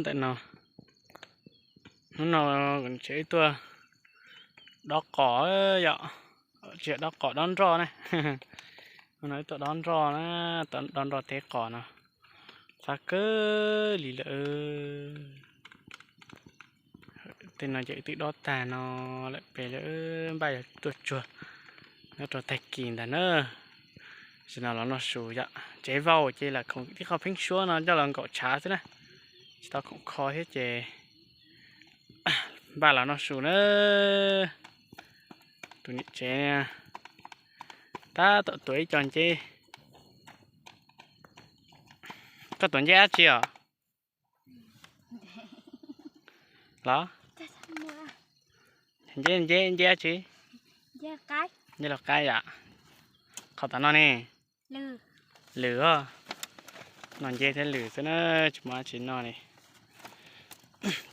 Tam no, hnub no tsev wb tuaj dob qos yom, tsis yog dob qos, dob nroj na. Hnub no wb tuaj dob nroj na, dob nroj teb qos no, qab kawg li lawm. Tej no ces wb twb dob tag no lawm pem lawm, npaj yuav tuaj tsuag nyob rau tag kis ntag na. Tam no los noj su yom, tsev vau ces lam khoom tib qho pheeb suab no coj los nkaum tshav xwb na, tsis tau khoom kho thiab ces npaj los noj su na. Tus niam tsev tab tom tuav ib co nceb. Koj tuav nceb dab tsi os? Los, nceb, nceb, nceb dab tsi? Nceb los qaib yom. Qhov tom no ne? Lwm os. Noj nceb thiab lwm xwb na, tsis muaj dab tsi noj li.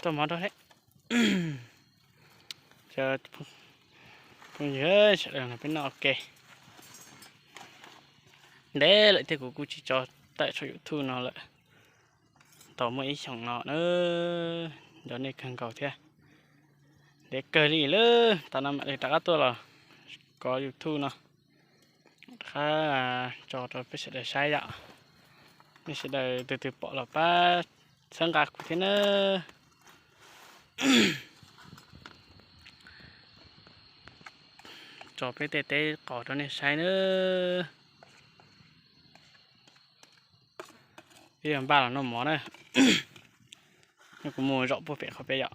Tuaj mov rau thiab. Phooj ywg sawv daws, peb noj ua ke. Ntev lawm thiab kuv kuj tsis tso tawm saum YouTube no lawm, tau muaj ib xyoos no na. Nco nej kawg nkaus thiab. Ntev kawg li lawm, tas no mam li rov qab tuaj los kov YouTube no, rov qab tso rau peb sawv daws saib yom. Nej sawv daws tus twg pom los pab txhawb nqa kuv thiab nawb. Tso peb tej teb qos rau nej saib nawb. Peb yuav npaj los noj mov na. Nyob kuv mus zaum puag pem qhov peb yom.